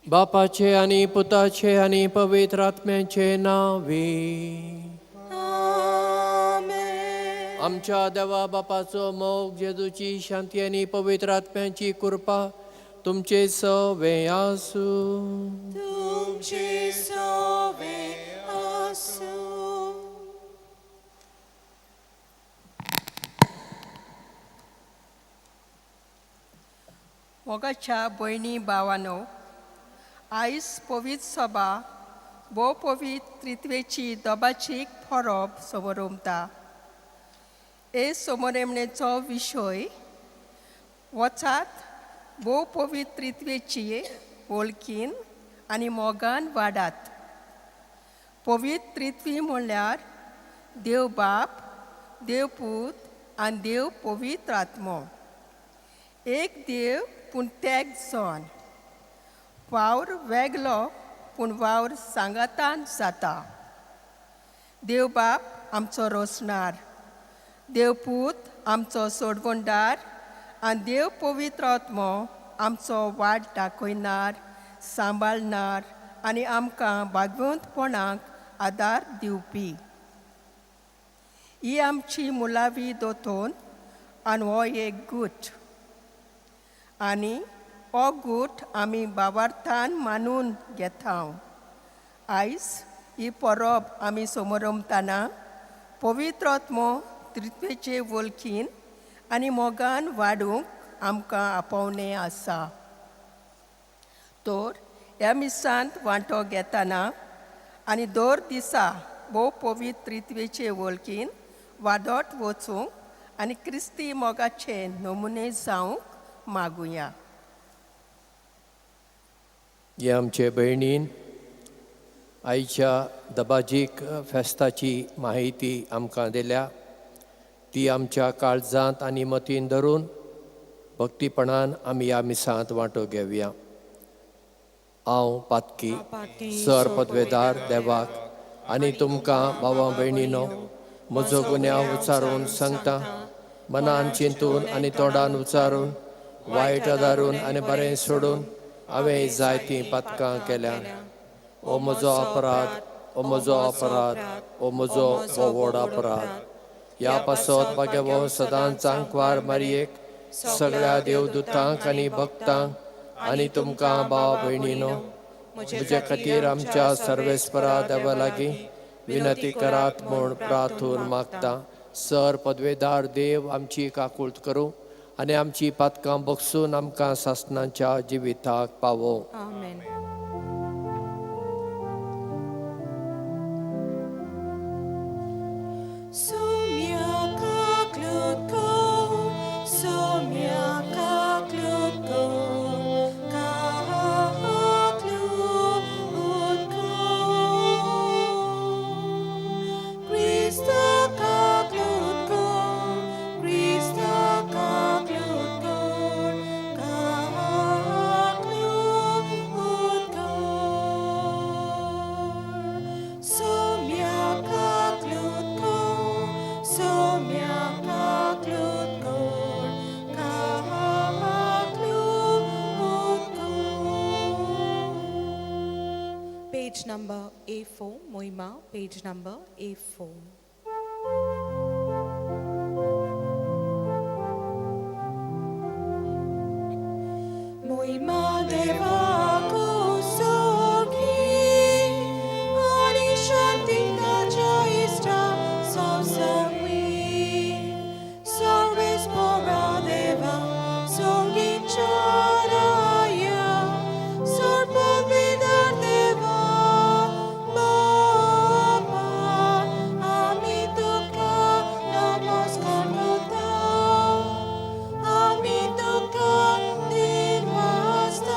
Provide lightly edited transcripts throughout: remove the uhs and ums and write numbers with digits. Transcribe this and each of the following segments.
बापाचे आनी पुताचे आनी पवित्र आत्म्याचे नांवी। आमेन। आमच्या देवा बापाचो मोग, जेजूची शांती आनी पवित्र आत्म्याची कृपा तुमचे सवे आसूं। तुमचे सवे आसूं। मोगाच्या भयणी भावानो, आयज पवित्र सभा भोव पवित्र त्रित्वेची दोबाचीक परब समरमता। हे समरमणेचो विशय वचात भोव पवित्र त्रित्वेची वळखीन आनी मोगान वाडात। पवित्र त्रित्वी म्हणल्यार देव बाप, देव पूत आनी देव पवित्र आत्मो। एक देव पूण तेग जण, वावर वेगळो पूण वावर सांगातान जाता। देव बाप आमचो रोसणार, देव पूत आमचो सोडवणदार आनी देव पवित्र आत्मो आमचो वाट दाखयणार, सांबाळणार आनी आमकां भागवंतपणाक आदार दिवपी। ही आमची मुलावी दोतोन आनी हो एक गूट आनी हो गूट आमी बावार्थान मानून घेता। आयज ही परब आमी समरमतना पवित्र आत्मो त्रित्वेचे वळखीन आनी मोगान वाडूंक आमकां आपोवणें आसा। तर ह्या मिसांत वांटो घेतना आनी दर दिसा भोव पवित्र त्रित्वेचे वळखीन वाडत वचूंक आनी क्रिस्ती मोगाचे नमुने जावंक मागुया। हे आमचे भयणीन आयच्या दबाजीक फेस्ताची माहिती आमकां दिल्या, ती आमच्या काळजांत आनी मतीन धरून भक्तीपणान आमी ह्या मिसांत वांटो घेवया। हांव पातकी सर पदवेदार देवाक आनी तुमकां भावा भयणीनो म्हजो गुन्यांव उचारून सांगता, मनान चिंतून आनी तोंडान उचारून, वायट आदारून आनी बरें सोडून हांवें जायतीं पातकां केल्यान। ओ म्हजो अपराध, ओ म्हजो अपराध, ओ म्हजो व्हड अपराध। ह्या पासत भाग्यवो सदांच आंकवार मारयेक, सगळ्या देवदूतांक आनी भक्तांक आनी तुमकां भाव भयणीनो म्हज्या खातीर आमच्या सर्वेस्परा देवा लागीं विनंती करात म्हूण प्रार्थून मागता। सर पदवेदार देव आमची काकूळत करूं आनी आमची पातकां बगसून आमकां सासणाच्या जिविताक पावोवं। आमेन। Page number A4, Moima, page number A4. Moima devako sorgi, ani shanti tajaista sosami, sarves pora deva sorgi charaya, sarpavidar deva bapa, ami tuka namaskar kota, ami tuka din vasta.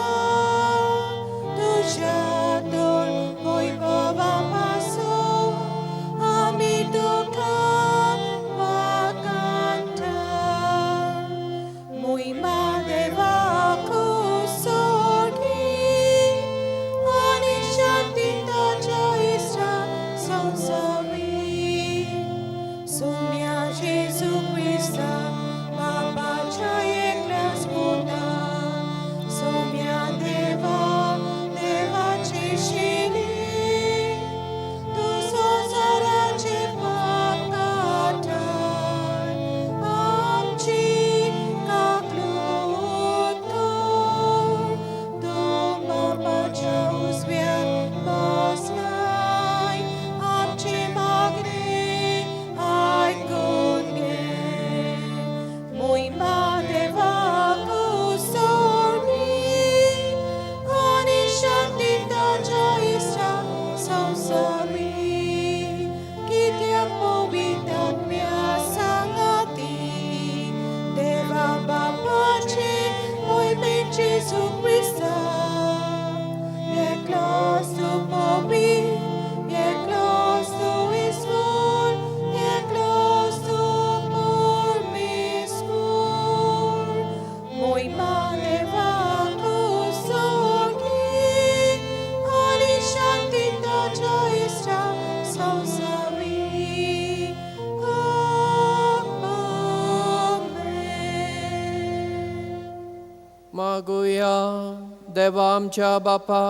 मागुया. देवा आमच्या बापा,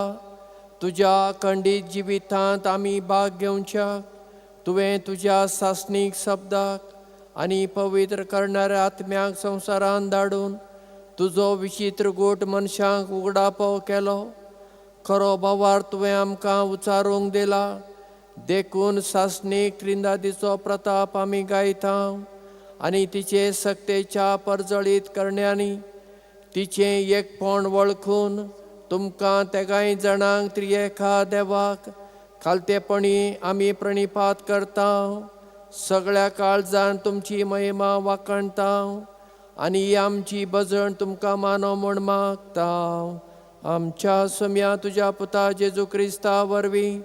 तुज्या अखंडीत जिवितांत आमी भाग घेवच्याक तुवें तुज्या सासणीक शब्दाक आनी पवित्र करणाऱ्या आत्म्याक संवसारान धाडून तुजो विचित्र गोट मनशांक उगडापो केलो. खरो बोवार तुवें आमकां उचारूंक दिला, देखून सासणीक त्रिंदादीचो प्रताप आमी गायता आनी तिचे सक्तेच्या परजळीत करण्यांनी तिचें एकपण वळखून तुमकां तेगांय जाणांक त्रियेका देवाक खालतेपणी आमी प्रणिपात करता. सगळ्या काळजान तुमची महिमा वाखणता आनी ही आमची भजण तुमकां मानो म्हूण मागता. आमच्या सम्या तुज्या पुता जेजू क्रिस्ता वरवीं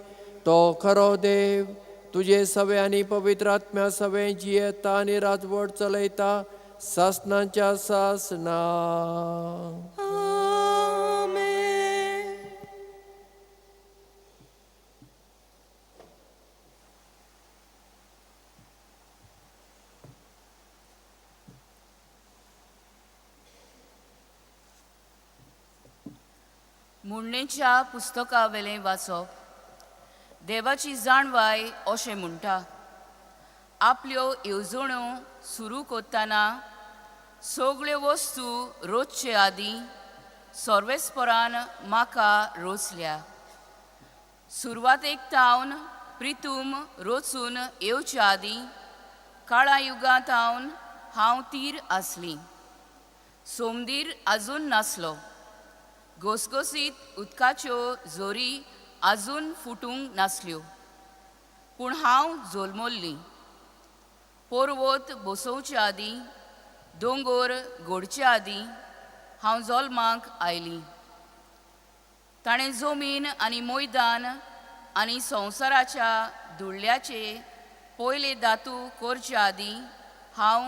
तो खरो देव तुजे सवे आनी पवित्र आत्म्या सवे जियेता आनी राजवट चलयता सासनाच्या सासना. आमेन. मुण्णेच्या पुस्तकावेलें वाचप. देवाची जाणवाय अशें म्हणटा, आपल्यो येवजण्यो सुरू करतना सगळ्यो वस्तू रोजचे आदीं सर्वेस्परान म्हाका रोचल्या. सुरवातेक तावन प्रितूम रोचून येवचे आदीं काळा युगां तावन हांव तीर आसली. सोमदीर आजून नासलो, घसघसीत उदकाच्यो जोरी आजून फुटूंक नासल्यो, पूण हांव जल्मल्ली. पर्वत बसोवचे आदीं, दोंगर घडचे आदीं हांव जल्माक आयली. ताणें जमीन आनी मैदान आनी संवसाराच्या धुळ्याचे पयले धातू करचे आदीं हांव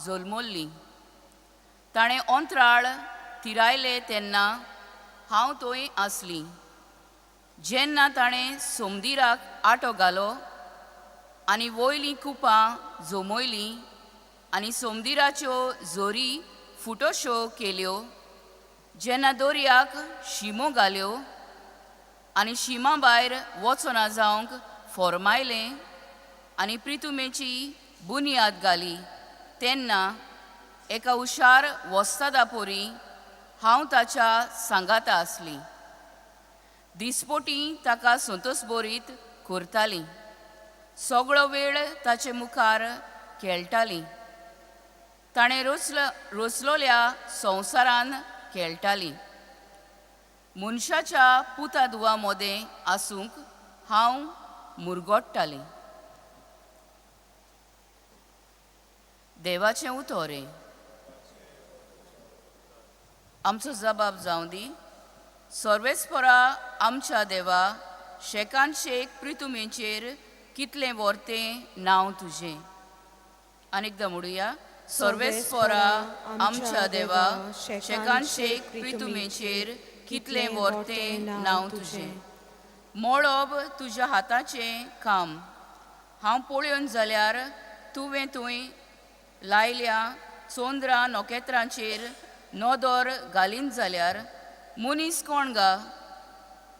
जल्मल्ली. ताणें अंतराळ थिरायलें तेन्ना हांव थंय आसली. जेन्ना ताणें सोमदिराक आटो घालो आनी वयलीं कुपां जमयलीं आनी सोमदिराच्यो जोरी फुटोश्यो केल्यो, जेन्ना दर्याक शिमो घाल्यो आनी शिमा भायर वचना जावंक फॉर्मायलें आनी प्रितुमेची बुन्याद घाली, तेन्ना एका हुशार वस्तादा पोरी हांव ताच्या सांगाता आसली. दिसपोटी ताका संतोस बोरीत करताली, सगळो वेळ ताचे मुखार खेळटाली. ताणें रोचलोल्या संवसारान खेळटाली. मनशाच्या पुता दुवा मदें आसूंक हांव मुरगोट्टाली. देवाचें उतोरें. आमचो जबाब जावं दी. सर्वेस्परा आमच्या देवा, शेकान शेक प्रितुमेचेर कितलें वर्तें नांव तुजें. आनी एकदां म्हणुया, सर्वेस्परा आमच्या देवा, शेकान शेक प्रितुमेचेर कितलें वर्तें नांव तुजें. मळब तुज्या हाताचें काम, हांव पळोवन जाल्यार तुवें थंय लायल्या चंद्रा नखेत्रांचेर नदर घालीन जाल्यार मनीस कोण गा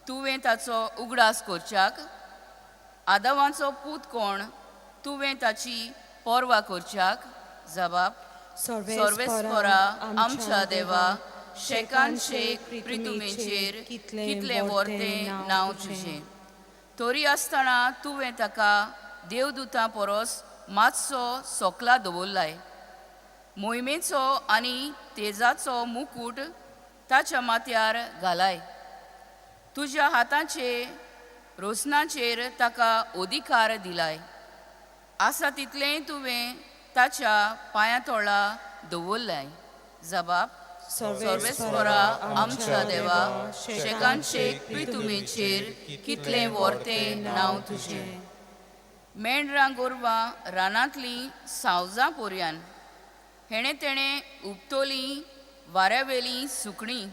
तुवें ताचो उगडास करच्याक? आदावांचो पूत कोण तुवें ताची पर्वा करच्याक? जबाब, सर्वेस्परा आमच्या देवा, शेकान शेक प्रितुमेचेर कितलें वर्तें नांव तुजें. तरी आसतना तुवें ताका देवदूतां परस मातसो सोकला दवरलाय. मोहिमेचो आनी तेजाचो मुकूट ताच्या माथ्यार घालाय. तुज्या हाताचे रोसनाचेर ताका अधिकार दिलाय. आसा तितलेंय तुवें ताच्या पांया तोळा दवरलाय. जबाब, सर्वेस्परा आमच्या देवा, शेकान शेक प्रितुमेचेर कितलें वर्तें नांव तुजें. मेंढरां गोरवां रानांतलीं सावजां पोरयान हेणें तेणें उपतोलीं वाऱ्यावेलीं सुकणीं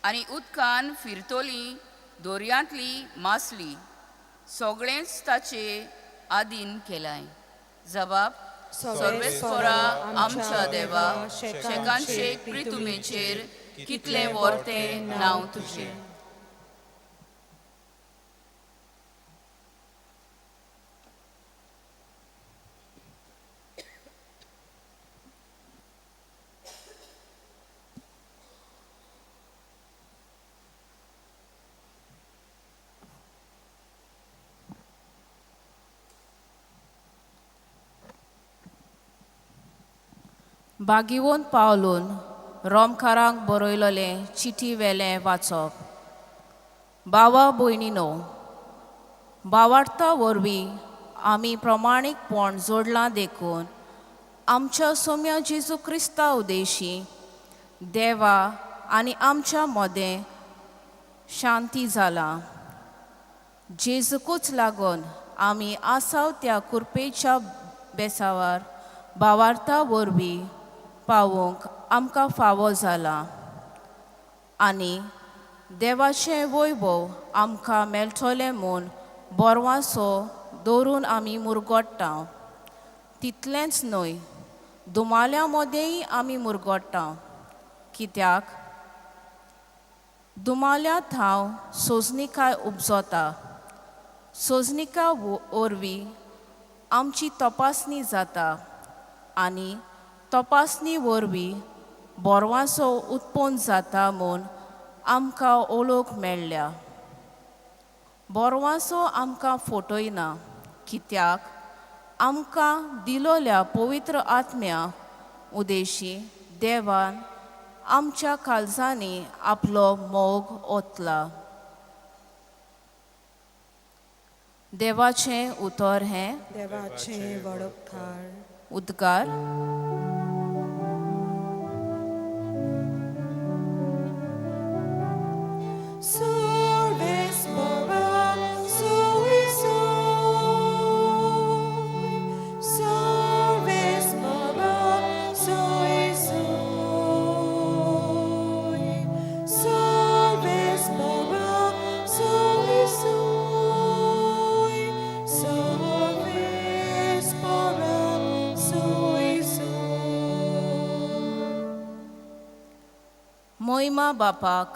आनी उदकान फिरतोलीं दोरयांतली मासली, सगळेंच ताचे आदीन केलाय. जबाब, सर्वेस्परा आमच्या देवा, शेकान शेक प्रितुमेचेर कितलें वर्तें नांव तुजें. बागिवोन पावलून रोमकारांक बरयलोलें चिटी वेलें वाचप. बावा भयणीनो, बावार्ता वरवीं आमी प्रमाणीकपण जोडलां देखून आमच्या सोम्या जेजू क्रिस्ता उदेशी देवा आनी आमच्या मदें शांती जालां. जेजूकूच लागून आमी आसाव त्या कुरपेच्या बेसावार बावार्ता वरवीं पावोवंक आमकां फावो जालां आनी देवाचें वैभव आमकां मेळटलें म्हूण बोरवांसो दवरून आमी मुरगोट्टा. तितलेंच न्हय, दुमाल्या मदेंय आमी मुरगोट्टा, कित्याक दुमाल्या थाव सोजनिकाय उपजता. सोजनिका वरवीं आमची तपासणी जाता आनी तपासणी वरवीं बोरवांसो उत्पन्न जाता म्हूण आमकां ओळख मेळ्ळ्या. बोरवांसो आमकां फटयना, कित्याक आमकां दिलोल्या पवित्र आत्म्या उदेशी देवान आमच्या काळजांनी आपलो मोग ओतला. देवाचें उतर हें देवाचें वडपकार. उद्गार. Solves morat sui sui, solves morat sui sui, solves morat sui sui, solves morat sui sui. मोहिमा बापाक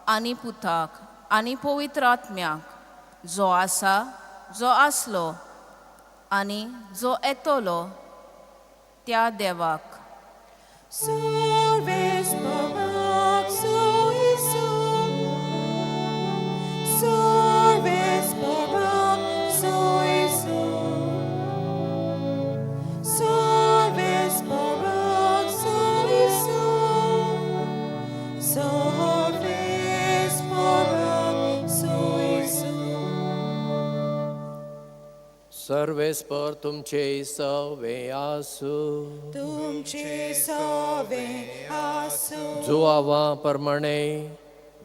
आनी पुताक आनी पवित्र आत्म्याक, जो आसा, जो आसलो आनी जो येतलो त्या देवाक. Solves morat sui sui, solves morat sui sui, solves morat sui sui, solves morat sui sui. सर्वेस्पर तुमचे सवे आसूं. तुमचे सवे आसूं. जुआवा प्रमाणे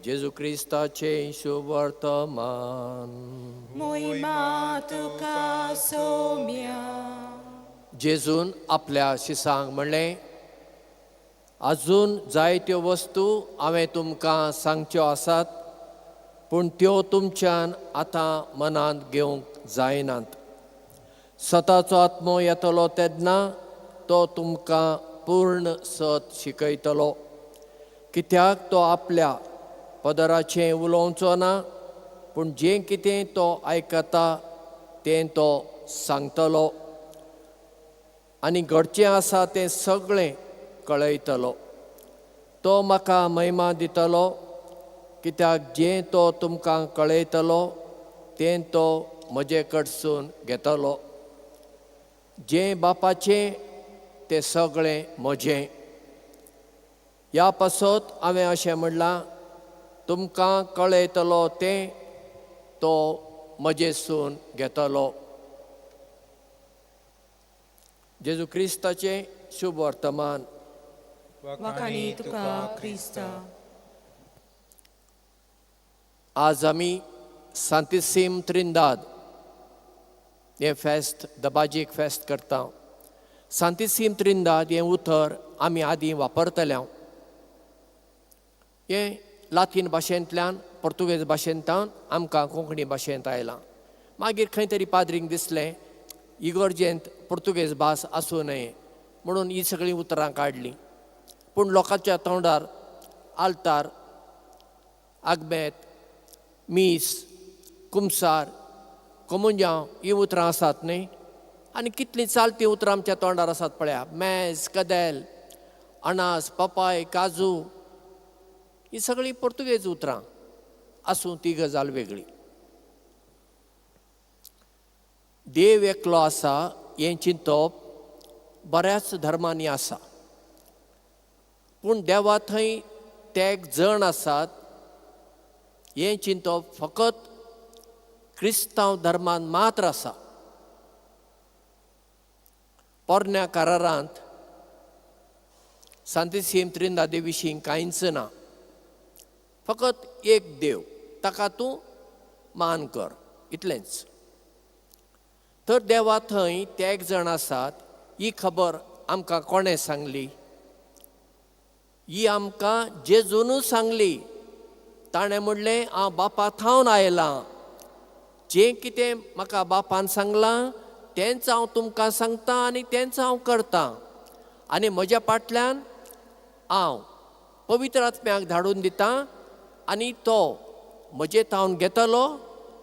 जेजू क्रिस्ताचे शुभवर्तमान. मोहिमा तुका सोम्या. जेजून आपल्या शिसांक म्हणलें, आजून जायत्यो वस्तू हांवें तुमकां सांगच्यो आसात, पूण त्यो तुमच्यान आतां मनांत घेवंक जायनात. सताचो आत्मो येतलो तेन्ना तो तुमकां पूर्ण सत शिकयतलो, कित्याक तो आपल्या पदराचें उलोवचो ना, पूण जें कितें तो आयकता तें तो सांगतलो आनी घडचें आसा तें सगळें कळयतलो. तो म्हाका महिमा दितलो, कित्याक जें तो तुमकां कळयतलो तें तो म्हजे कडसून घेतलो. जें बापाचें तें सगळें म्हजें. ह्या पासत हांवें अशें म्हणलां, तुमकां कळयतलो तें तो म्हजेसून घेतलो. जेजू क्रिस्ताचें शुभ वर्तमान. वाखाणी तुका क्रिस्ता. आज आमी सांतिसीम त्रिंदाद हें फेस्त, दबाजीक फेस्त करता. सांतिसीम त्रिंदाद हें उतर आमी आदीं वापरतले. हें लातीन भाशेंतल्यान, पोर्तुगेज भाशेंतल्यान आमकां कोंकणी भाशेंत आयलां. मागीर खंय तरी पाद्रींक दिसलें इगर्जेंत पोर्तुगेज भास आसूं नये म्हणून ही सगळीं उतरां काडलीं, पूण लोकांच्या तोंडार आल्तार, आगमेत, मीस, कुमसार, कोमुंजांव हीं उतरां आसात न्ही. आनी कितलीं चालतीं उतरां आमच्या तोंडार आसात पळया, मेज, कदेल, अनास, पपाय, काजू, हीं सगळीं पोर्तुगेज उतरां. आसूं, ती गजाल वेगळी. देव एकलो आसा हें चिंतप बऱ्याच धर्मांनी आसा, पूण देवा थंय तेग जण आसात हें चिंतप फकत क्रिस्तांव धर्मान मात्र आसा. पोरण्या करारांत सांतिसीम त्रिंदादे विशीं कांयच ना, फकत एक देव, ताका तूं मान कर, इतलेंच. तर देवा थंय तेग जाण आसात ही खबर आमकां कोणें सांगली? ही आमकां जेजूनच सांगली. ताणें म्हणलें, हांव बापा थावन आयलां, जें कितें म्हाका बापान सांगलां तेंच हांव तुमकां सांगतां आनी तेंच हांव करतां, आनी म्हज्या फाटल्यान हांव पवित्र आत्म्याक धाडून दितां आनी तो म्हजे थावन घेतलो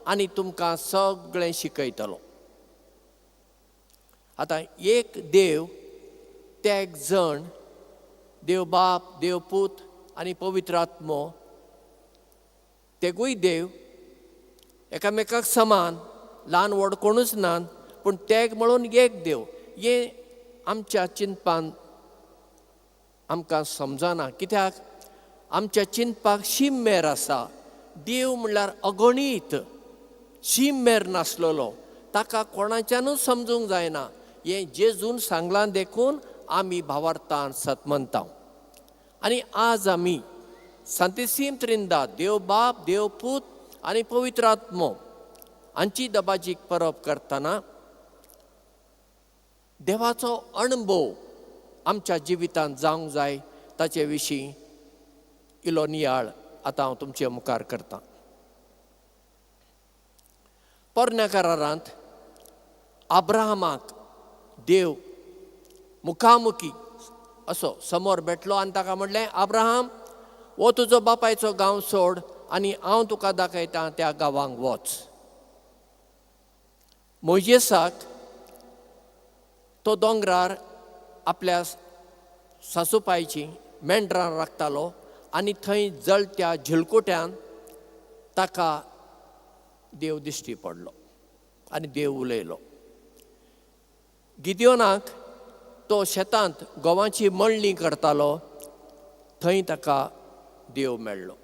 आनी तुमकां सगळें शिकयतलो. आतां एक देव, तेग जण, देव बाप, देव पूत आनी पवित्र आत्मो, तेगूय देव एकामेकाक समान, ल्हान व्हड कोणूच ना, पूण तेग म्हणून एक देव. हें आमच्या चिंतपान आमकां समजना, कित्याक आमच्या चिंतपाक शीम मेर आसा. देव म्हणल्यार अगणीत, शीम मेर नासलेलो, ताका कोणाच्यानूच समजूंक जायना. हें जेजून सांगलां देखून आमी भावार्थान सतमनता. आनी आज आमी सांतिसीम त्रिंदा, देव बाप, देव पूत आनी पवित्र आत्मो हांची दबाजीक परब करतना देवाचो अणभव आमच्या जिवितांत जावंक जाय, ताचे विशीं इलो नियाळ आतां हांव तुमचे मुखार करतां. पोरण्या करारांत अब्राहमाक देव मुखामुखी असो समोर भेटलो आनी ताका म्हणलें, अब्राहम, हो तुजो बापायचो गांव सोड आनी हांव तुका दाखयतां त्या गांवांक वच. मोयजेसाक तो दोंगरार आपल्या सासूपायची मेंढरां राखतालो आनी थंय जळत्या झिलकुट्यान ताका देव दिश्टी पडलो आनी देव उलयलो. गिदियोनाक तो शेतांत गोवाची मळणी करतालो, थंय ताका देव मेळ्ळो.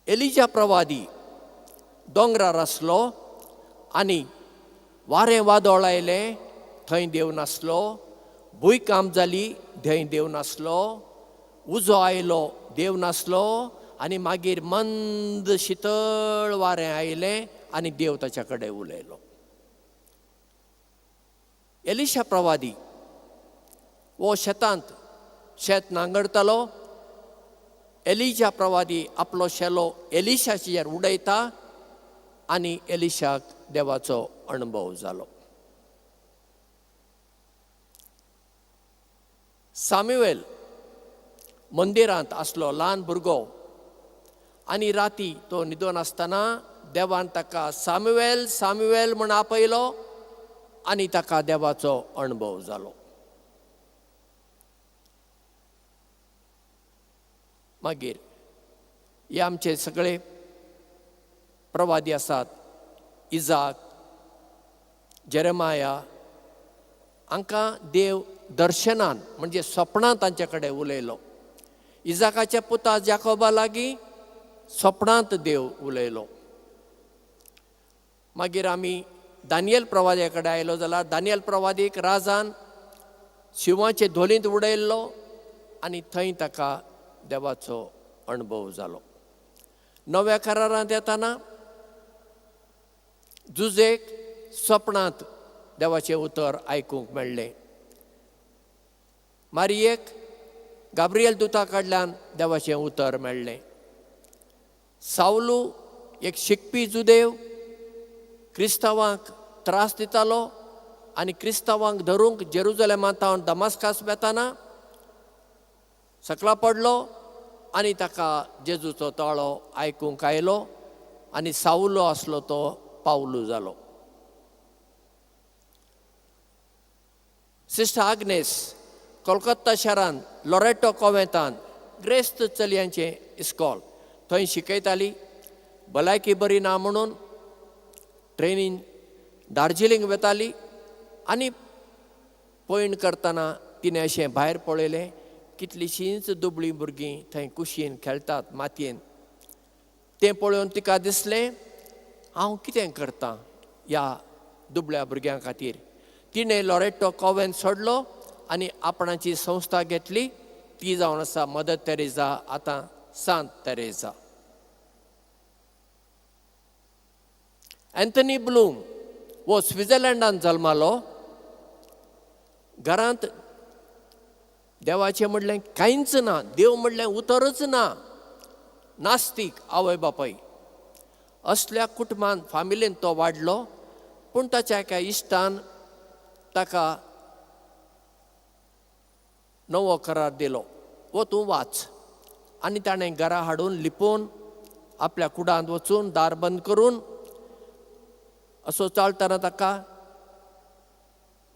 एलिजा प्रवादी दोंगरार आसलो आनी वारें वादळ आयलें, थंय देव नासलो. भुंयकांप जाली, थंय देव नासलो. उजो आयलो, देव नासलो. आनी मागीर मंद शितळ वारें आयलें आनी देव ताच्या कडेन उलयलो. एलिशा प्रवादी वो शेतांत शेत नांगरतालो. एलिजा प्रवादी आपलो शेलो एलिशाचेर उडयता आनी एलिशाक देवाचो अणभव जालो. सामुएल मंदिरांत आसलो, ल्हान भुरगो, आनी राती तो न्हिदून आसतना देवान ताका सामुएल सामुएल म्हूण आपयलो आनी ताका देवाचो अणभव जालो. मागीर हे आमचे सगळे प्रवादी आसात, इजाक, जेरेमाया, हांकां देव दर्शनान म्हणजे सपनां तांचे कडेन उलयलो. इजाकाच्या पुता जाकोबा लागीं सपनांत देव उलयलो. मागीर आमी दानियल प्रवाद्या कडेन आयलो जाल्यार दानियल प्रवादीक राजान शिंवाचे धोलींत उडयल्लो आनी थंय ताका देवाचो अणभव जालो. नव्या करारांत येताना जुजेक सपनांत देवाचें उतर आयकूंक मेळ्ळें. मारियेक गाब्रियल दुता कडल्यान देवाचें उतर मेळ्ळें. सावलू एक शिकपी जुदेव क्रिस्तांवांक त्रास दितालो आनी क्रिस्तांवांक धरूंक जेरुजलेमांत दमास्कास वेताना सकला पडलो आनी ताका जेजूचो ताळो आयकूंक आयलो आनी सावलो आसलो तो पावलू जालो. सिस्टर आग्नेस कोलकाता शारान लोरेटो कोवेंतान ग्रेस्त चलयांचें इस्कॉल थंय शिकयताली. भलायकी बरी ना म्हणून ट्रेनीन दार्जिलिंग वताली आनी पयण करतना तिणें अशें भायर पळयलें, कितलींशींच दुबळीं भुरगीं थंय कुशीन खेळटात मातयेन. तें पळोवन तिका दिसलें हांव कितें करतां ह्या दुबळ्या भुरग्यां खातीर. तिणें लोरेटो कॉवेंत सोडलो आनी आपणाची संस्था घेतली, ती जावन आसा मदर तेरेजा, आतां सांत तेरेजा. अँथनी ब्लूम हो स्वित्झर्लंडान जल्मालो. घरांत देवाचें म्हणलें कांयच ना, देव म्हणलें उतरच ना, नास्तीक आवय बापाय. असल्या कुटुंबान फामिलीन तो वाडलो. पूण ताच्या एका इश्टान ताका नवो करार दिलो, वो तूं वाच. आनी ताणें घरा हाडून लिपोवन आपल्या कुडांत वचून दार बंद करून असो चलतना ताका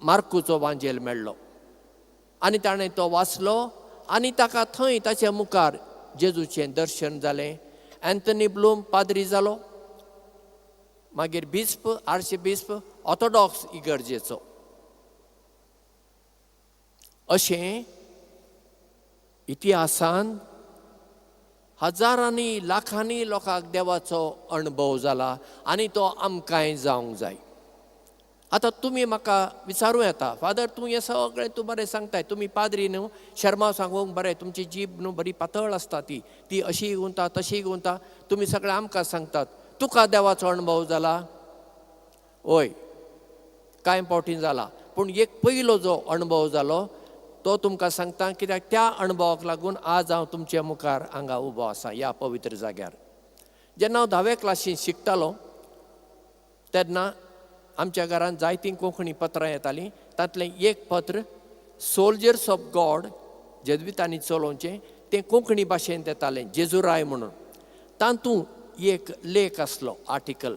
मार्कूचो वांजेल मेळ्ळो आनी ताणें तो वाचलो आनी ताका थंय ताच्या मुखार जेजूचें दर्शन जालें. अँथनी ब्लूम पाद्री जालो, मागीर बिस्प, आर्चबिस्प, ऑर्थोडॉक्स इगर्जेचो. अशें इतिहासान हजारांनी लाखांनी लोकांक देवाचो अणभव जाला आनी तो आमकांय जावंक जाय. आतां तुमी म्हाका विचारूं येता, फादर तूं हें सगळें तूं बरें सांगताय, तुमी पाद्री न्हू, शर्मा सांगूंक बरें, तुमची जीब न्हू बरी पातळ आसता, ती ती अशी गुंता तशी गुंता, तुमी सगळें आमकां सांगतात. तुका देवाचो अणभव जाला? हय, कांय फावटी जाला. पूण एक पयलो जो अणभव जालो तो तुमकां सांगता, कित्याक त्या अणभवाक लागून आज हांव तुमच्या मुखार हांगा उबो आसा ह्या पवित्र जाग्यार. जेन्ना हांव धावे क्लासीन शिकतालो तेन्ना आमच्या घरांत जायतीं कोंकणी पत्रां येतालीं. तांतलें एक पत्र सोल्जर्स ऑफ गॉड जेजुवितांनी चलोवचें तें कोंकणी भाशेंत येतालें, जेजुराय म्हणून. तातूंत एक लेख आसलो, आर्टिकल,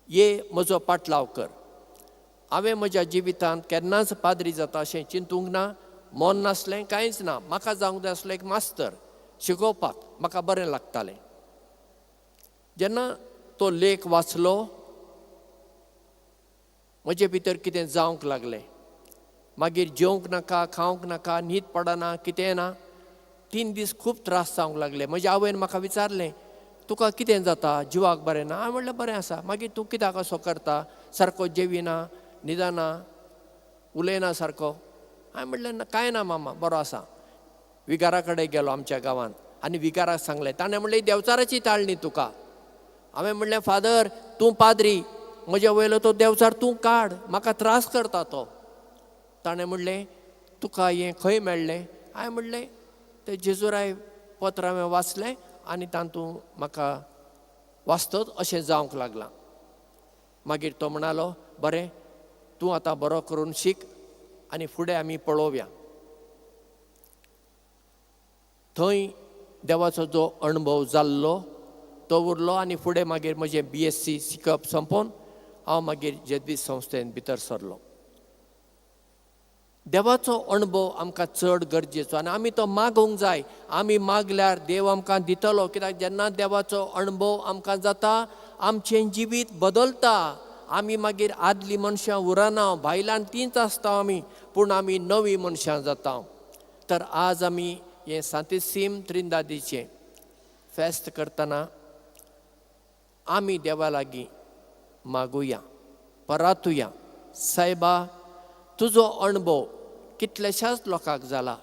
ये म्हजो पाटलाव कर. हांवें म्हज्या जिवितांत केन्नाच पाद्री जाता अशें चिंतूंक ना, मन नासलें, कांयच ना. म्हाका जावंक जाय आसलो एक मास्तर, शिकोवपाक म्हाका बरें लागतालें. जेन्ना तो लेख वाचलो म्हजे भितर कितें जावंक लागलें. मागीर जेवंक नाका, खावंक नाका, न्हीद पडना, कितें ना. 3 दीस खूब त्रास जावंक लागले. म्हज्या आवयन म्हाका विचारलें, तुका कितें जाता, जिवाक बरें ना? हांवें म्हणलें बरें आसा. मागीर तूं कित्याक असो करता, सारको जेविना, न्हिदना, उलयना सारको? हांवें म्हणलें कांय ना मामा, बरो आसा. विगारा कडेन गेलो आमच्या गांवांत आनी विगाराक सांगलें. ताणें म्हणलें देवचाराची ताळणी तुका. हांवें म्हणलें फादर तूं पाद्री, म्हज्या वयलो तो देवचार तूं काड, म्हाका त्रास करता तो. ताणें म्हणलें तुका हें खंय मेळ्ळें? हांवें म्हणलें तें जेजुराय पत्र हांवें वाचलें आनी तातूंत म्हाका वाचतच अशें जावंक लागलां. मागीर तो म्हणालो बरें तूं आतां बरो करून शीक आनी फुडें आमी पळोवया. थंय देवाचो जो अणभव जाल्लो तो उरलो आनी फुडें मागीर म्हजें BSc शिकप सोंपोवन हांव मागीर जेजवीत संस्थेन भितर सरलो. देवाचो अणभव आमकां चड गरजेचो आनी आमी तो मागूंक जाय. आमी मागल्यार देव आमकां दितलो, कित्याक जेन्ना देवाचो अणभव आमकां जाता आमचें जिवीत बदलता. आमी मागीर आदलीं मनशां उरना, भायल्यान तींच आसता आमी, पूण आमी नवीं मनशां जाता. तर आज आमी हें सांतिसीम त्रिंदादीचें फेस्त करतना आमी देवा लागीं मागुया, परातुया, सायबा तुजो अणभव कितल्याशाच लोकांक जाला,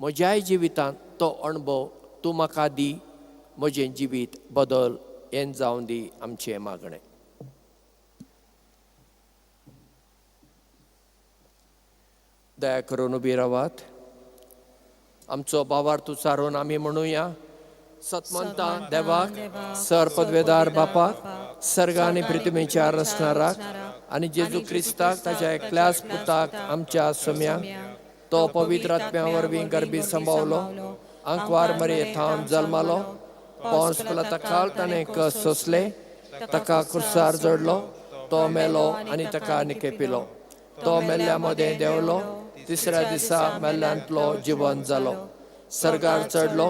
म्हज्याय जिवितांत तो अणभव तूं म्हाका दी, म्हजें जिवीत बदल हें जावं दी आमचें मागणें. दया करून उबी रावात. आमचो भावार्थ उच्चारून आमी म्हणुया, सतमंता देवाक, सर पदवेदार बापाक, सर्ग आनी पृथ्वीच्या रचणाराक आनी जेजू क्रिस्ताक ताच्या एकल्याच पुताक आमच्या सम्याक, तो पवित्र आत्म्या वरवीं गर्भी संभावलो, आंकवार मरे थावन जल्मालो, पोंस पिलाता ताणें कस सोंसले, ताका कुर्सार जोडलो, तो मेलो आनी ताका निकेपिलो. तो मेल्ल्या मदें देंवलो, तिसऱ्या दिसा मेल्ल्यांतलो जिवन जालो, सर्गार चडलो,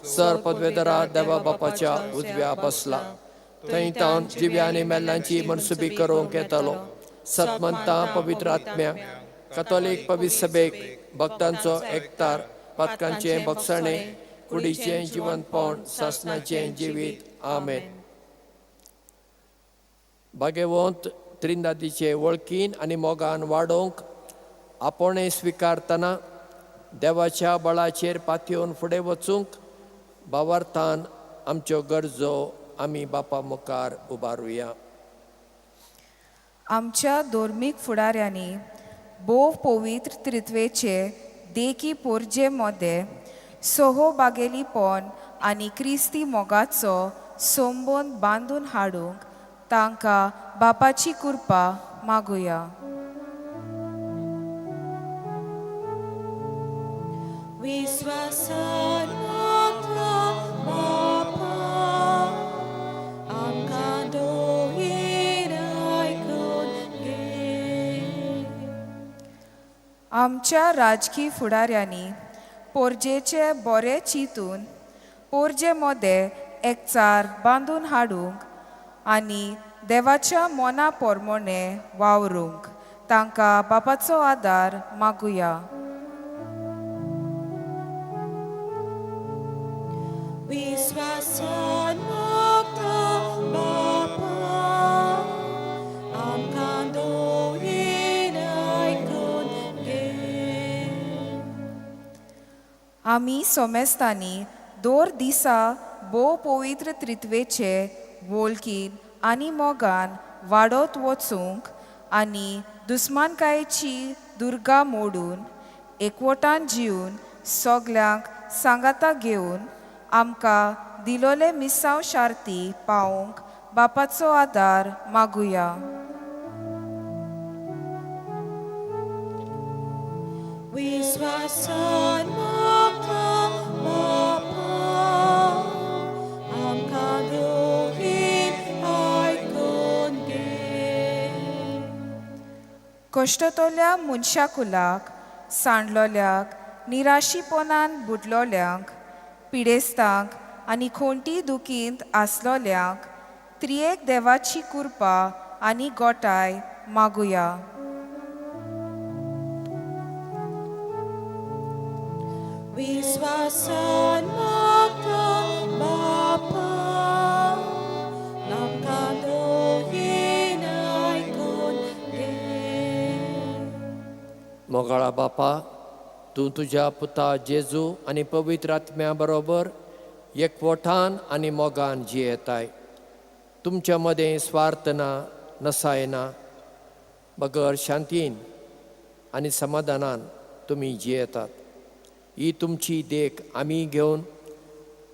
सर पदवेदरा देवा बापाच्या उजव्या बसला, थंय तावन जिव्या आनी मेल्ल्यांची मनसुबी करूंक येतालो. सतमंता पवित्र आत्म्या कथोलीक पवित्र सभेक भक्तांचो एकतार, पातकांचें बक्षाणें, कुडीचें जिवनपण, सासणाचें जिवीत. आमेन. भागेवंत त्रिंदादीचे वळखीन आनी मोगान वाडोवंक आपोणें स्विकारतना देवाच्या बळाचेर पातयेवन फुडें वचूंक भावार्थान आमच्यो गरजो आमी बापा मुखार उबारुया. आमच्या धर्मीक फुडाऱ्यांनी भोव पवित्र त्रित्वेचे देखी पोरजे मोदे सोहो बागेलीपण आनी क्रिस्ती मोगाचो संबंद बांदून हाडूंक तांकां बापाची कृपा मागुया. विश्वासान मागता बापा, आमकां दोहीर आयकून घे. आमच्या राजकी फुडाऱ्यांनी पोरजेचे बरे चिंतून पोरजे मोदे एकचार बांदून हाडूंक आनी देवाच्या मना पोरमोणे वावरूंक तांकां बापाचो आदार मागुया. विश्वासान मागता बापा, आमकां दोहीर आयकून घे. आमी सोमेस्तांनी दर दिसा भोव पवित्र त्रित्वेचे वळखीन आनी मोगान वाडत वचूंक आनी दुस्मानकायेची दुर्गा मोडून एकवटान जिवन सगल्यांक सांगाता घेवन आमकां दिलोले मिसांव शार्ती पावोवंक बापाचो आदार मागुया. विश्वासान मागता बापा, आमकां दोहीर आयकून घे. कश्टतल्या मनशाकुलाक, सांडलोल्याक, निराशीपणान बुडलोल्यांक, पिडेस्तांक आनी खोंटी दुखींत आसलोल्यांक त्रियेक देवाची कृपा आनी गोटाय मागुया. विश्वासान मागता बापा, आमकां दोहीर आयकून घे. मोगाळा बापा, तूं तुज्या पुता जेजू आनी पवित्र आत्म्या बरोबर एकवटान आनी मोगान जियेताय. तुमच्या मदें स्वार्थ ना, नसाय ना, बगर शांतीन आनी समाधानान तुमी जियेतात. ही तुमची देख आमी घेवन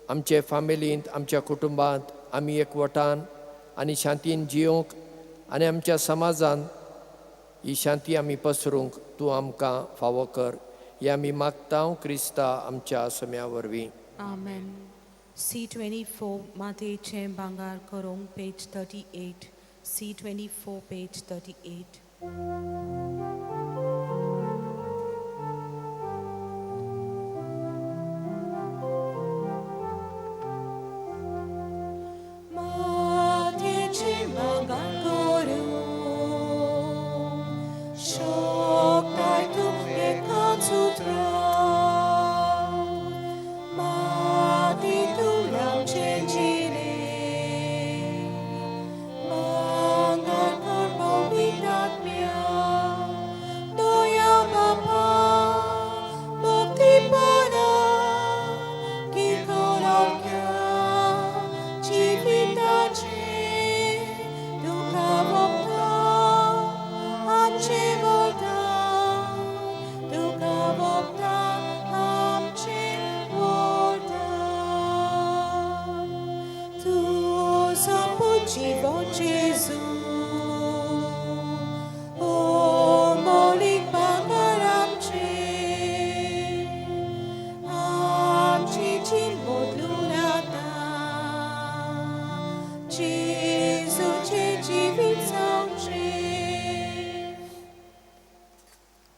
आमचे फामिलींत, आमच्या कुटुंबांत आमी एकवटान आनी शांतीन जियोवंक आनी आमच्या समाजान ही शांती आमी पसरूंक तूं आमकां फावो कर. हे आमी मागता क्रिस्ता आमच्या सम्या वरवीं. आमेन. C24 मातेचें भांगर करूंक, पेज 38. C24 page 38. मातेचें भांगर करूंक शकताय तूं एकाच उतरान, माती तूं आमचें जिणें, भांगर कर पवित्र आत्म्या, दया बापा, भक्तीपणा, किकोराक्या जिविताचें तुका भोगता आमचें वरदान, तुका भोगता आमचें वरदान. तुजो पूत जिवो जेजू, ओ मोलीक भांगर आमचें.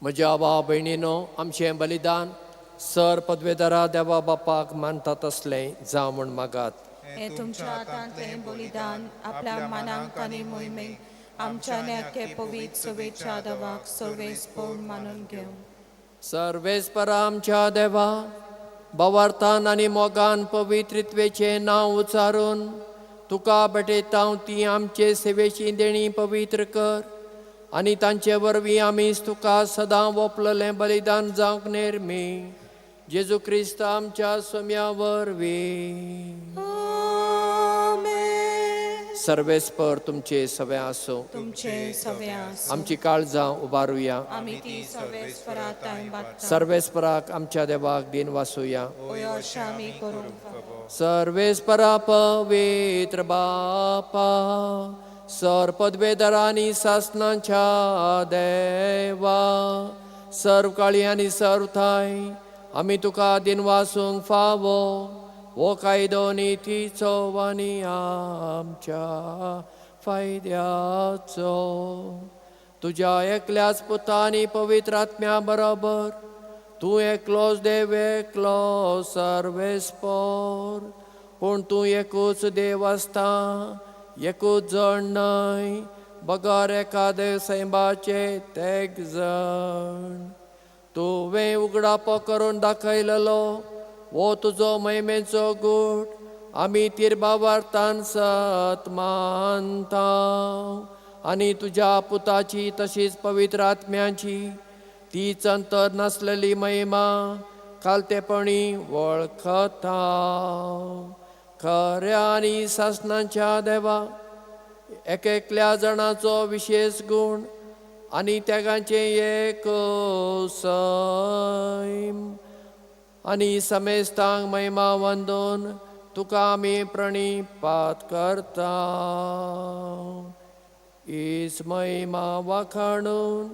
म्हज्या भाव भयणीनो, आमचें बलिदान सर पदवेदारा देवा बापाक मानता तसलें जावं म्हूण मागात. हे तुमच्या हातांतलें बलिदान आपल्या मनाक आनी मोहिमेक आमच्या न्याके पवित्र सुवेच्या देवाक सर्वेस्पोर मानून घेवं. सर्वेस्परा आमच्या देवा, बवार्थान आनी मोगान पवित्रित्वेचें नांव उच्चारून तुका भेटयता ती आमचे सेवेची देणी पवित्र कर आनी तांचे वरवीं आमी तुका सदां वोपलेलें बलिदान जावंक निर्मी जेजू क्रिस्त आमच्या सोम्या वरवीं. सर्वेस्पर तुमचे सगळे आसूं. तुमचे सगळे आसूं. आमची काळजां उबारुया. आमी ती सर्वेस्परा तांय बादता. सर्वेस्पराक आमच्या देवाक दिन वासुया. ओय अशें आमी करूंक फावो. सर्वेस्परा पवित्र बापा, सर पदवेदारांनी सासनाच्या देवा, सर्व काळी आनी सर्व ठांय आमी तुका दिन वासूंक फावो हो कायदो नितीचो आनी आमच्या फायद्याचो. तुज्या एकल्याच पुता आनी पवित्र आत्म्या बरोबर तूं एकलोच देव, एकलो सर्वेस्पोर, पूण तूं एकूच देव आसता, एकूच जण न्हय बगर एकादे सैमाचे तेग जण. तुवें उगडापो करून दाखयलेलो हो तुजो महिमेचो गूट आमी तिरबावार्तान सत मानता आनी तुज्या पुताची तशीच पवित्र आत्म्याची तीच अंतर नासलेली महिमा खालतेपणी वळखता. खऱ्या आनी सासणाच्या देवा, एक एकल्या जाणाचो विशेश गूण आनी त्यागाचें एक सैम आनी समेस्तांक महिमा वंदून तुका आमी प्रणिपात करता. हीच महिमा वाखाणून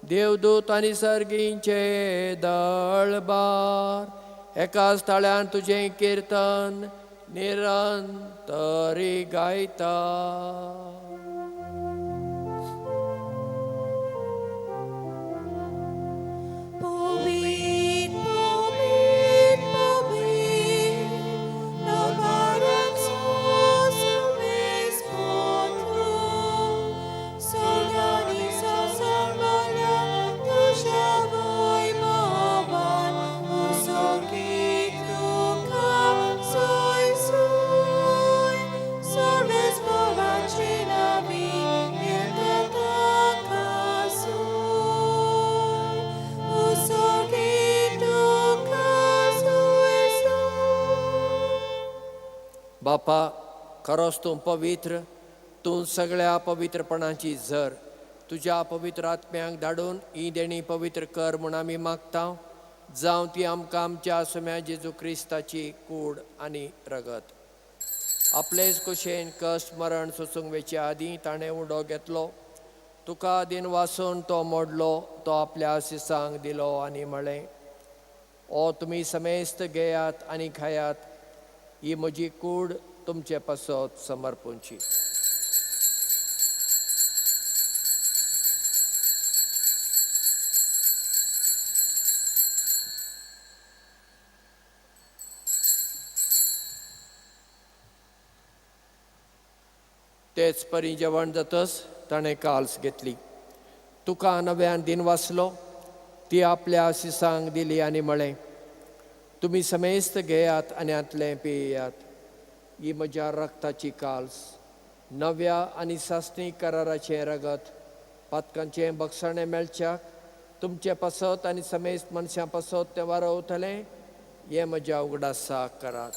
देवदूत आनी सर्गींचे दळबार एकाच ताळ्यान तुजें किर्तन निरंतरी गायता. बापा, खरोच तूं पवित्र, तूं सगळ्या पवित्रपणाची झर. तुज्या पवित्र आत्म्यांक धाडून ही देणी पवित्र कर म्हूण आमी मागता. जावं ती आमकां आमच्या सोम्या जेजू क्रिस्ताची कूड आनी रगत. आपलेच कुशेन कश्ट मरण सोसूंक वेचे आदीं ताणें उडो घेतलो, तुका दिन वासून तो मोडलो, तो आपल्या शिसांक दिलो आनी म्हळें, ओ तुमी समेस्त घेयात आनी खायात, ही म्हजी कूड तुमचे पासत समर्पूंची. तेच परी जेवण जातच ताणें काल्स घेतली, तुका नव्यान दिन वाचलो, ती आपल्या शिसांक दिली आनी म्हळें, तुमी समेस्त घेयात आनी हांतलें पियात, ही म्हज्या रक्ताची काल्स, नव्या आनी सासणी कराराचें रगत, पातकांचें बक्षाणें मेळच्याक तुमचे पासत आनी समेस्त मनशां पासत तें वारवतलें, हें म्हज्या उगडासाक करात.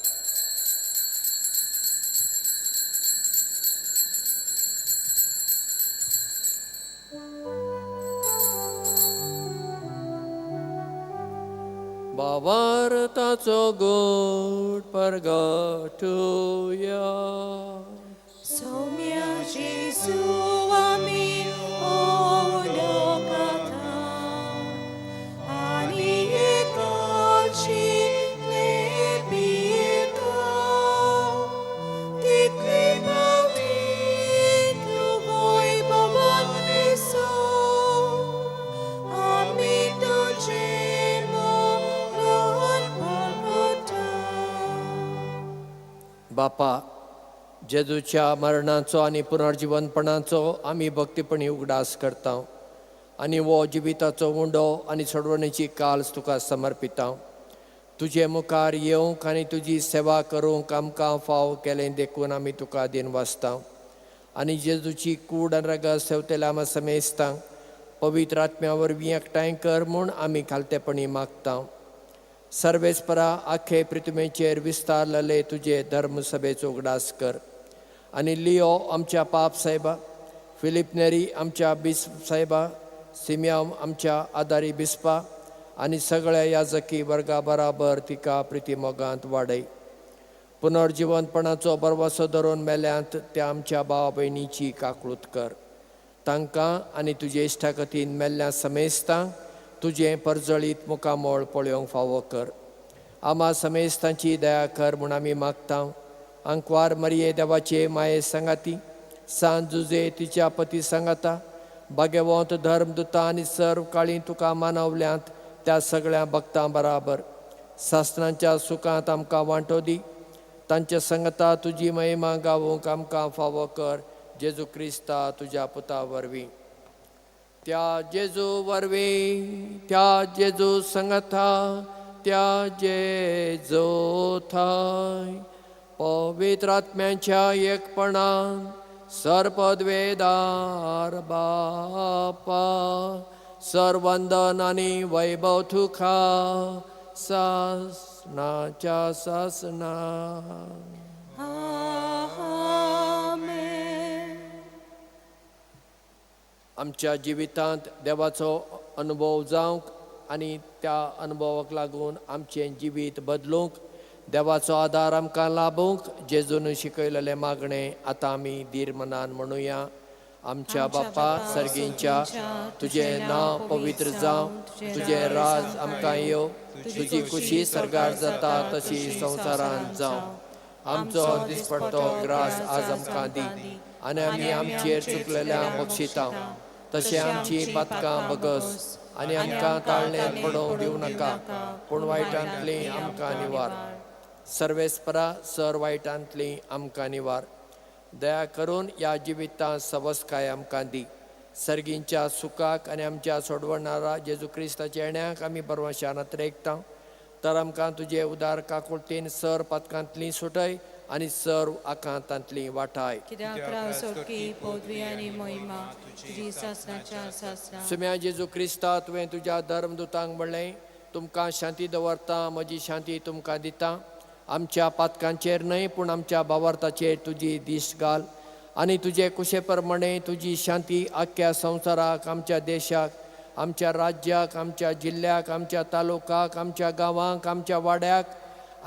बावार्थाचो गोड परगटुया. सौम्या जेजू आमी ओलोकाता आनी एकाची लेपिता, तितली पावटी तुवोय बाबान विसो आमी बापा, जेजूच्या मरणाचो आनी पुनर्जिवनपणाचो आमी भक्तीपणी उगडास करता आनी हो जिविताचो उंडो आनी सोडवणेची काल्स तुका समर्पिता. तुजे मुखार येवंक आनी तुजी सेवा करूंक आमकां फाव केलें देखून आमी तुका दिनवासता आनी जेजूची कूड आनी रगत सेवतेल्या आमा समेस्तांक पवित्र आत्म्या वरवीं एकठांय कर म्हूण आमी खालतेपणी मागता. सर्वेस्परा आखे पृथ्वीचेर विस्तारलेले तुजे धर्म सभेचो उगडास कर आनी लियो आमच्या पाप साहेबा, फिलीप नेरी आमच्या बिस्प साहेबा, सिमियाम आमच्या आदारी बिस्पा आनी सगळ्या याजकी वर्गा बराबर तिका प्रिती मोगांत वाडय. पुनर्जिवनपणाचो बरवासो धरून मेल्यांत त्या आमच्या भाव भयणीची काकळूत कर. तांकां आनी तुजे इश्टागतीन मेल्ल्या समेस्तांक तुजें परजळीत मुखामळ पळोवंक फावो कर. आमा समेस्तांची दया कर म्हूण आमी मागता. आंकवार मरिये देवाचे माये सांगाती, सान जुजे तिच्या पती सांगाता, भाग्यवंत धर्मदुता आनी सर्व काळी तुका मानवल्यांत त्या सगळ्या भक्तां बराबर सासणांच्या सुखांत आमकां वांटो दी. तांच्या संगता तुजी महिमा गावूंक आमकां फावो कर, जेजू क्रिस्ता तुज्या पुता वरवीं. त्या जेजू वरवीं, त्या जेजू संगता, त्या जेजू थाय पवित्र आत्म्यांच्या एकपणान सर्पद्वेदार बापा, सर्वंदन आनी वैभव तुका सासनाच्या सासना. आमेन. आमच्या जिवितांत देवाचो अनुभव जावंक आनी त्या अनुभवाक लागून आमचें जिवीत बदलूंक देवाचो आदार आमकां लाभूंक जेजून शिकयलेलें मागणें आतां आमी धीर मनान म्हणुया. आमच्या बापा सर्गींच्या, तुजें नांव पवित्र जावं, तुजें राज आमकां येवं, तुजी खुशी सर्गार जाता तशी संवसारांत जावं. आमचो दिसपडतो ग्रास आज आमकां दी आनी आमी आमचेर चुकलेल्या बक्षिता तशें आमची पातकां बगस आनी आमकां ताळणेंत पडोवंक दिवं नाका, पूण वायटांतली आमकां निवार. सर्वेस्परा सर वायटांतली आमकां निवार. दया करून ह्या जिवितांत सवसकाय आमकां दी. सर्गींच्या सुखाक आनी आमच्या सोडवणारा जेजू क्रिस्ताच्या येण्याक आमी बरवाशान अत्रेकता. तर आमकां तुजे उदार काकुळतेन सर पातकांतली सुटय आनी सर्व आकांतांतली वाटाय. कित्याक राव सोडकी पदवी आनी महिमा तुजी सासणाच्या सासणा. सुम्या जेजू क्रिस्ता, तुवें तुज्या धर्मदुतांक म्हणलें, तुमकां शांती दवरता, म्हजी शांती तुमकां दिता. आमच्या पातकांचेर न्हय पूण आमच्या भावार्थाचेर तुजी दिश्ट घाल आनी तुजे कुशे प्रमाणे तुजी शांती आख्ख्या संवसाराक, आमच्या देशाक, आमच्या राज्याक, आमच्या जिल्ल्याक, आमच्या तालुकाक, आमच्या गांवांक, आमच्या वाड्याक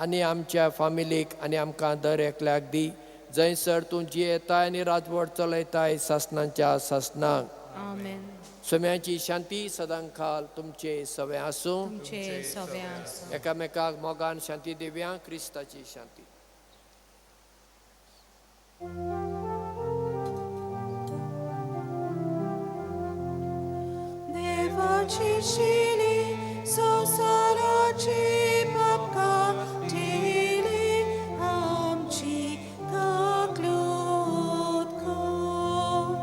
आनी आमच्या फामिलीक आनी आमकां दर एकल्याक दी, जंयसर तूं जियेताय आनी राजवट चलयताय सासणांच्या सासणांक. आमेन. सम्याची शांती सदांकाल तुमचे सवे आसूं. तुमचे सवे आसूं. एकामेकाक मोगान शांती दिवया. क्रिस्ताची शांती. देवाची शिली संवसाराची पापकां टिली आमची काकलूत कर.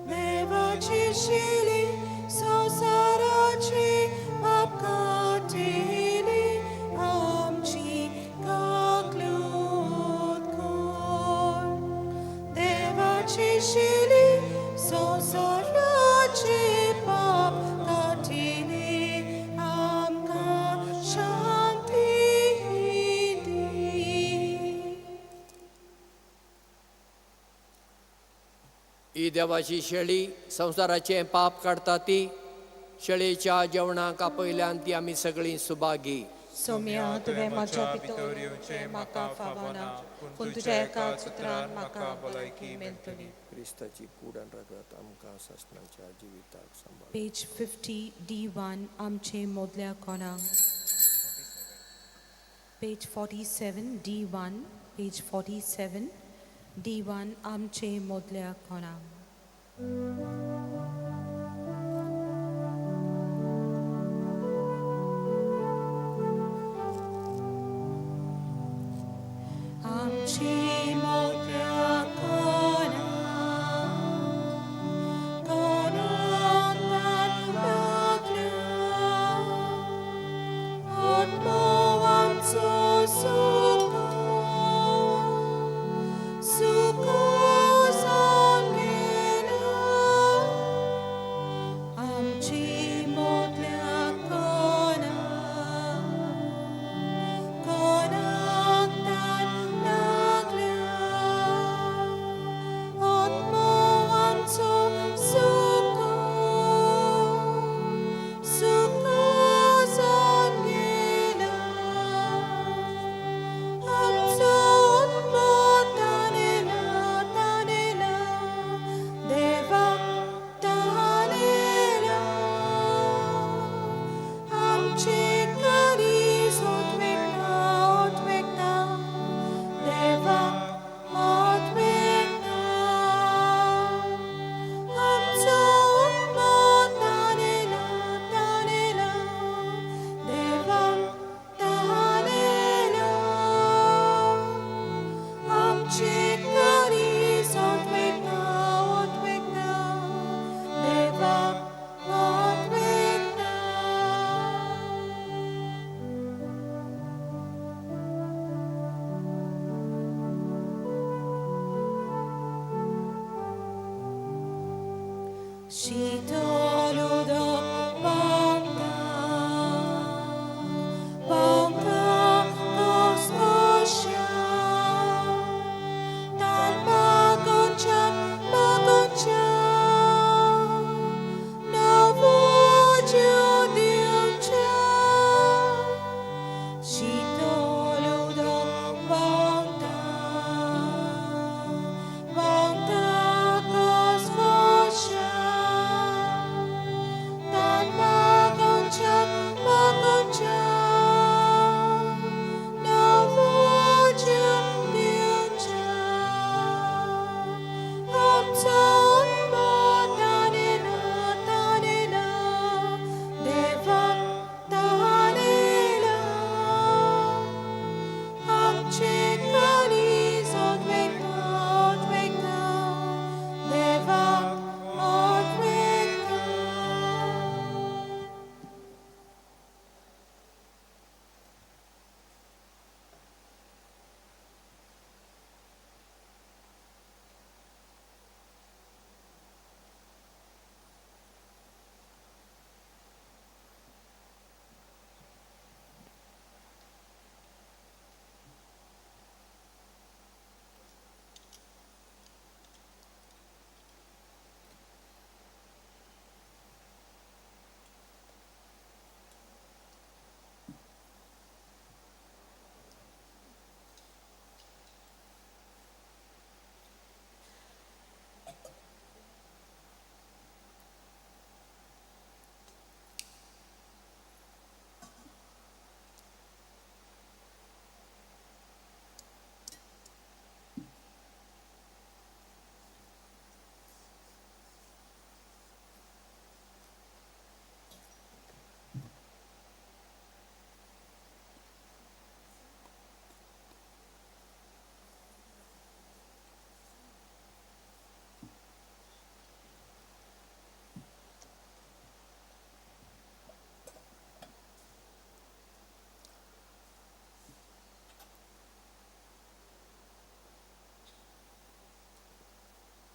देवाची शिली संवसाराची पापकां टिली आमची काकलूत कर. देवाची शिली संवसाराची पाप काटिली आमकां शांती दी. ही देवाची शेळी संवसाराचें पाप काडटा ती शेळीच्या जेवणाक आपयल्यान ती आमी सगळीं सुभागी. सोम्या, तुवें म्हज्या भितर येवचें म्हाका फावना, पूण तुज्या एकाच उतरान म्हाका भलायकी मेळटली. क्रिस्ताची कूड आनी रगत आमकां सासणाच्या जिविताक सांबाळ. पेज 50 D1 आमचे मोदल्या कोणाक. पेज 47 D1, page 47 D1 आमचे मोदल्या कोणाक. आमचे आमची मोठ्या कोणा कोणाक तान लागल्या आत्मो आमचो सुको सुको जावन गेला आमची मोठ्या कोणा कोणाक तान लागल्या आत्मो आमचो सुको सुको जावन गेला आमचो आत्मो तानेला तानेला देवा तानेला आमचे काळीज ओतवेकता ओतवेकता देवा ओतवेकता आमचो आत्मो तानेला तानेला देवा तानेला आमचे काळीज ओतवेकता ओतवेकता देवा ओतवेकता. शीतल उदक व्हांवता व्हांवता घसघश्या तान मागोवच्या मागोवच्या नवो जीव दिवच्या. शीतल उदक व्हांवता व्हांवता घसघश्या तान मागोवच्या मागोवच्या नवो जीव दिवच्या. आमचो आत्मो तानेला तानेला देवा तानेला आमचे काळीज ओतवेकता ओतवेकता देवा ओतवेकता.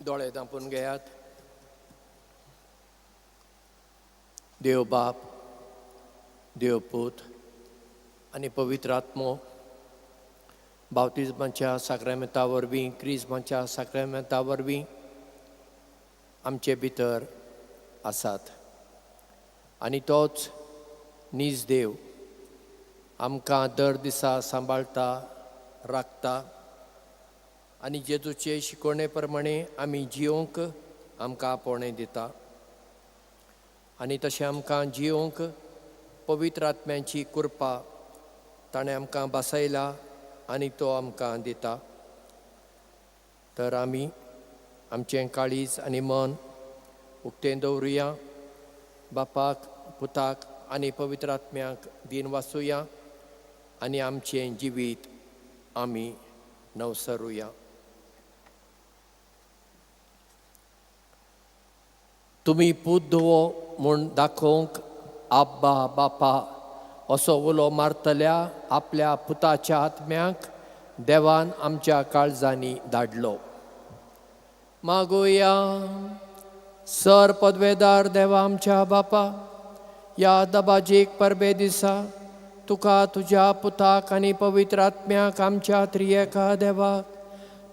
दोळे धांपून घेयात. देव बाप, देव पूत आनी पवित्र आत्मो बावतिज्माच्या साक्रामेंता वरवीं, क्रिज्माच्या साक्रामेंता वरवीं आमचे भितर आसात आनी तोच नीज देव आमकां दर दिसा सांबाळटा, राखता आनी जेजूचे शिकवणे प्रमाणे आमी जियोंक आमकां आपोवणें दिता आनी तशें आमकां जियोंक पवित्र आत्म्याची कृपा ताणें आमकां बसयला आनी तो आमकां दिता. तर आमी आमचें काळीज आनी मन उक्तें दवरुया, बापाक, पुताक आनी पवित्र आत्म्याक दीन वाचुया आनी आमचें जिवीत आमी नवसरुया. तुमी पूत धुवो म्हूण दाखोवंक आब्बा बापा असो उलो मारतल्या आपल्या पुताच्या आत्म्याक देवान आमच्या काळजांनी धाडलो. मागुया. सर पदवेदार देवा आमच्या बापा, ह्या दबाजीक परबे दिसा तुका तुज्या पुताक आनी पवित्र आत्म्याक आमच्या त्रियेका देवाक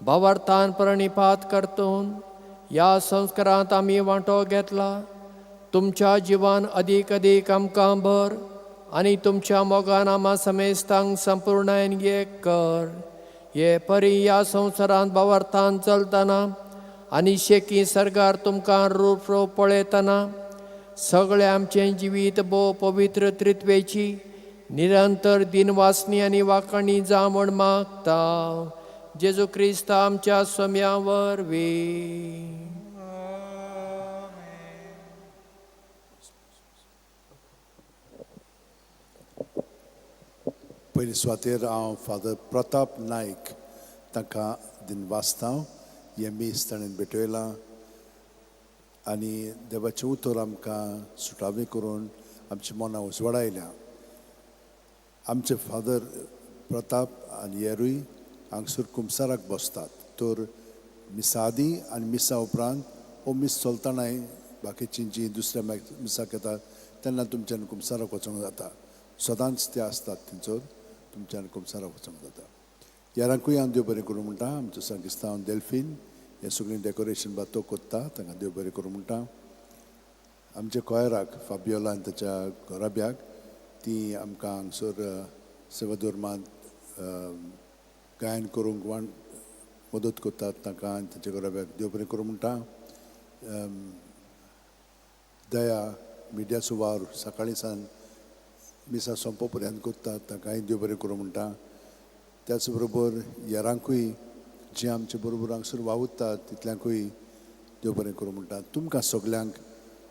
भावार्थान प्रणिपात करतून ह्या संस्कारांत आमी वांटो घेतला. तुमच्या जिवान अदीक अदीक आमकां भर आनी तुमच्या मोगान आमा समेस्तांक संपूर्णायन एक कर. हे परी ह्या संवसारांत भावार्थान चलतना आनी शेकी सर्गार तुमकां रूप रूप पळयतना सगळें आमचें जिवीत भोव पवित्र त्रित्वेची निरंतर दिनवासनी आनी वाखाणी जावं म्हूण मागता. जेजू क्रिस्त आमच्या स्वाम्या वरवीं. पयले सुवातेर हांव फादर प्रताप नायक तांकां दिनवासता. हें मीस ताणें भेटयलां आनी देवाचें उतर आमकां सुटावें करून आमची मनां उजवाडायल्या. आमचे फादर प्रताप आनी येरूय हांगसर कुमसाराक बसतात, तर मिसा आदी आनी मिसा उपरांत ओ मीस चलतनाय बाकीची जी दुसऱ्या मिसाक येतात तेन्ना तुमच्यान कुमसाराक वचोंक जाता. सदांच ते आसतात थंयसर, तुमच्यान कुमसाराक वचोंक जाता. यारांकूय हांव देव बरें करूं म्हणटा. आमचो सांगिस्तांव डेल्फीन हें सगळें डेकोरेशन बा तो कोत्ता, तांकां देव बरें करूं म्हणटा. आमच्या कॉयराक फाबियोला आनी ताच्या घराब्याक ती आमकां हांगसर सेवाधर्मांत गायन करूंक मदत करतात, तांकां आनी ताच्या घराब्याक देव बरें करूं म्हणटा. दया मिडियाचो वावर सकाळीं सावन मिसा सोंपो पर्यंत करतात, तांकांय देव बरें करूं म्हणटा. त्याच बरोबर येरांकूय जे आमचे बरोबर हांगसर वावुरतात तितल्यांकूय देव बरें करूं म्हणटा. तुमकां सगल्यांक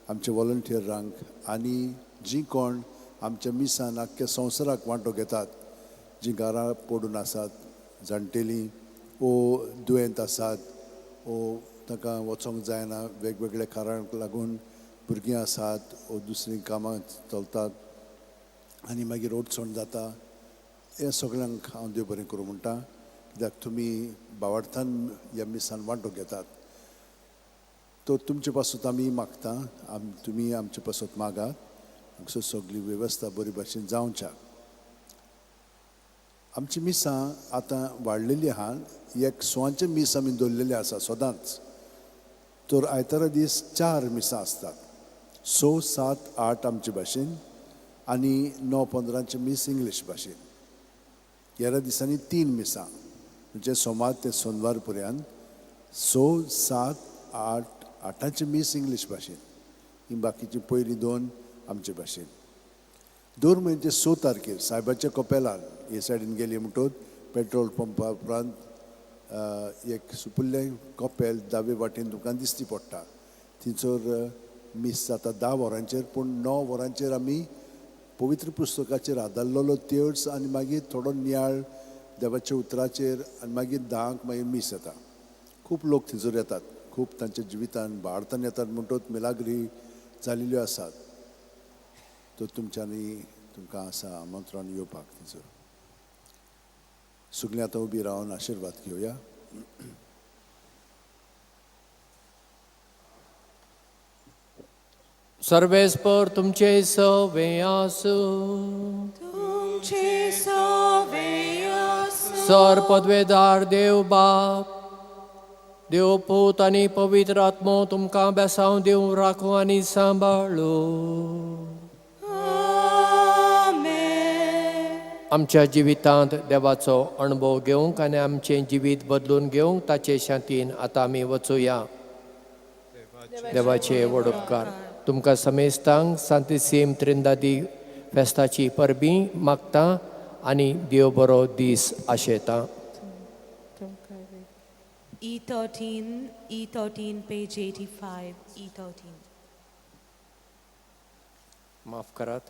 आमच्या वॉलंटियरांक आनी जीं कोण आमच्या मिसान आख्ख्या संवसाराक वांटो घेतात, जीं घरां पडून आसात, जाणटेलीं ओ दुयेंत आसात ओ तांकां वचोंक जायना वेगवेगळ्या कारणांक लागून, भुरगीं आसात ओ दुसरीं कामां चलतात आनी मागीर अडचण जाता, हें सगल्यांक हांव देव बरें करूं म्हणटा. कित्याक तुमी भावार्थान ह्या मिसान वांटो घेतात. तो तुमचे पासत आमी मागता, तुमी आमचे पासत मागात हांगसर सगळी वेवस्था बरी भाशेन जावच्या. आमची मिसां आतां वाडलेली आहा. एक सवांचें मीस आमी दवरलेलें आसा सदांच. तर आयतारा दीस 4 मिसां आसतात, 6, 7, 8 आमचे भाशेन आनी 9, 15 मीस इंग्लीश भाशेन. ह्या दिसांनी 3 मिसां, म्हणजे सोमार ते सोनवार पर्यंत 6, 7, 8, 8 मीस इंग्लीश भाशेन, ही बाकीची पयलीं 2 आमचे भाशेन. दर म्हयन्याचे 6 तारखेर सायबाच्या कपेलान हे सायडीन गेली म्हणटकच पेट्रोल पंपा उपरांत एक सुपुल्लें कपेल दावे वाटेन तुमकां दिश्टी पडटा. थंयसर मीस जाता 10 वरांचेर, पूण 9 वरांचेर आमी पवित्र पुस्तकाचेर आदारलेलो तेर्स आनी मागीर थोडो नियाळ देवाच्या उतराचेर आनी मागीर 10 मागीर मीस येता. खूब लोक थंयसर येतात, खूब तांच्या जिवितान भारतान येतात म्हणटकच मिलाग्री जालेल्यो आसात. तर तुमच्यांनी तुमकां आसा आमंत्रण येवपाक थंयसर. सगळीं आतां उबी रावन आशिर्वाद घेवया. सर्वेस्पर तुमचे सवे आसूं. तुमचे सवे आसूं. सर पदवेदार देव बाप, देव पूत आनी पवित्र आत्मो तुमकां बेसांव दिवं, राखूं आनी सांबाळूं. आमच्या जिवितांत देवाचो अणभव घेवंक आनी आमचें जिवीत बदलून घेवंक ताचे शांतीन आतां आमी वचुया. देवाचे व्हड उपकार. तुमकां समेस्तांक सांतिसीम त्रिंदादी फेस्ताची परबी मागता आनी देव बरो दीस आशेता. E13, E13, page 85, E13. माफ करात.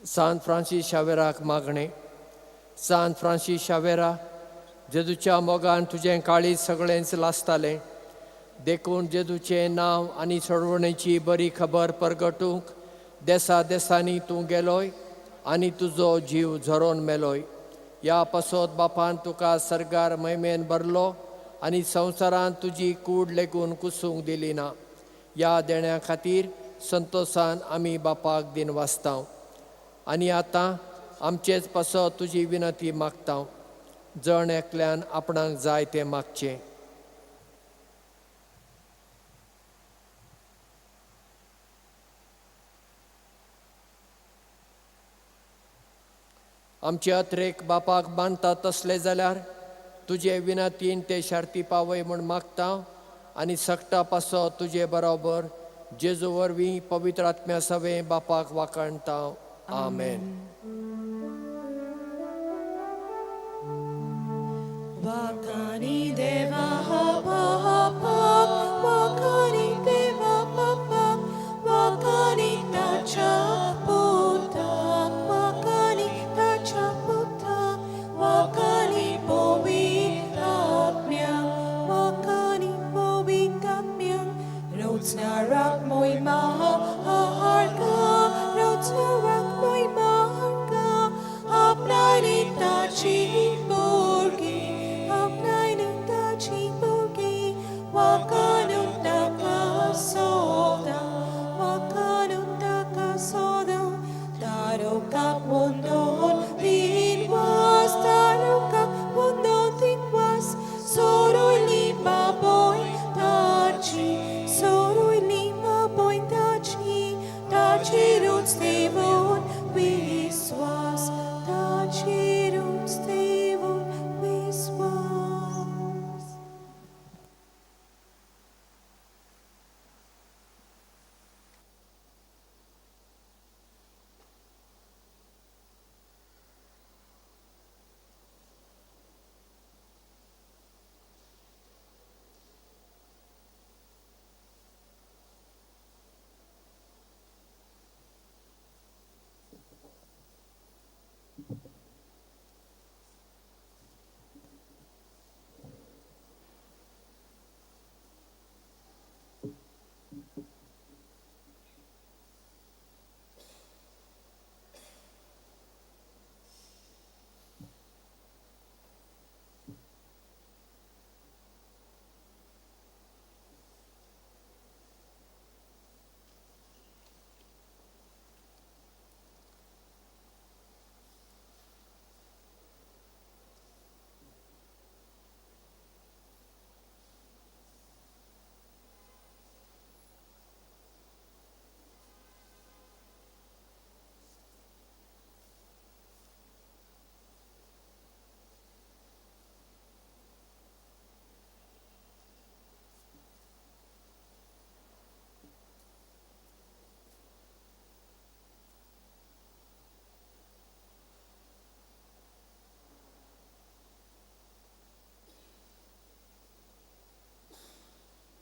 सान फ्रांसीस शावेराक मागणें. सान फ्रांसीस शावेरा, जेजूच्या मोगान तुजें काळीज सगळेंच लासतालें, देखून जेजूचें नांव आनी सोडवणेची बरी खबर परगटूंक देसा देसांनी तूं गेलोय आनी तुजो जीव झरोवन मेलोय. ह्या पासत बापान तुका सर्गार महिमेन भरलो आनी संवसारांत तुजी कूड लेगून कुसूंक दिली ना. ह्या देण्या खातीर संतोसान आमी बापाक दिन वाचतांव आनी आतां आमचेच पासत तुजी विनंती मागतांव. जण एकल्यान आपणाक जाय तें मागचें. आमचे अत्रेक बापाक बांदता तसले जाल्यार तुजे विनंतीन ते शार्ती पावय म्हूण मागता आनी सगटा पासो तुजे बरोबर जेजू वरवीं पवित्र आत्म्या सवें बापाक वाखाणता. आमेन. वाखाणी.